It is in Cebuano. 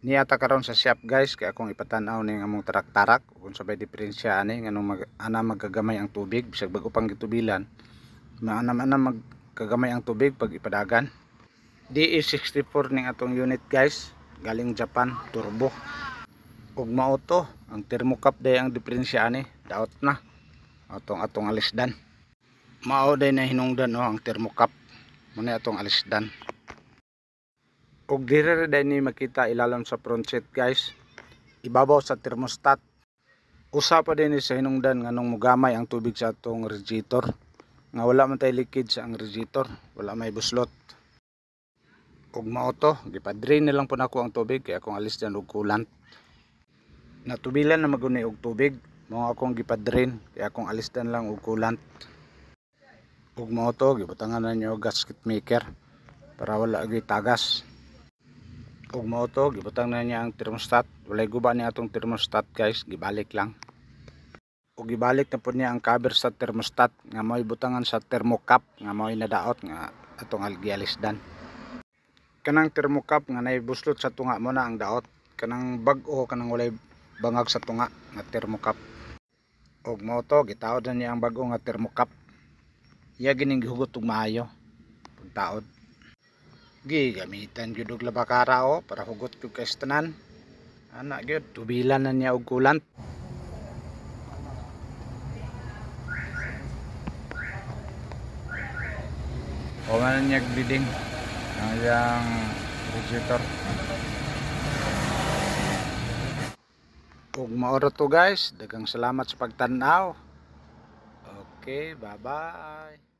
Niya ta karon sa shop, guys, kay akong ipatan-aw ning among tarak-tarak kung sabay diferensya ani nganong mag, ana magagamay ang tubig bisag bag-o pang gitubilan. Maana ana magkagamay ang tubig pag ipadagan. DE64 ning atong unit, guys, galing Japan, turbo. Ug mao to ang thermocap day ang diferensya ani, daot na atong atong alisdan. Mao day na hinungdan, oh, ang thermocap mo na atong alisdan. Ug dire ra day ni makita ilalom sa front seat, guys, ibabaw sa thermostat. Usa pa din ni sa hinungdan nganong mugamay ang tubig sa atong radiator, nga wala man tay leakage sa ang radiator, wala may buslot. Ug mao to, gipa-drain na lang po nako ang tubig kay akong alisdan og coolant. Natubilan na maguni og tubig, mao akong gipa-drain kay akong alisdan lang og coolant. Ug mao to, gibutangan na niyo og gasket maker para wala gyud tagas. Ug mao to, gibutang na niya ang thermostat. Walay guba ni atong thermostat, guys, gibalik lang. Ug gibalik na pud niya ang cover sa thermostat nga mao'y butangan sa thermocap nga mao'y nadaot nga atong gialisdan. Kanang thermocap nga nay buslot sa tunga mo na ang daot, kanang bag-o, kanang walay bangag sa tunga nga thermocap. Ug mao to, gitaod na niya ang bag-o nga thermocap. Iya gining gihugot og maayo pagtaod. Gigamitan gyud og labakara, oh, para hugot gyud kay tanan. Ana gyud, tubilan na niya og coolant. O man niya bleeding ang iyang radiator. Ug mao ra to, guys, daghang salamat sa pagtan-aw. Okay, bye-bye.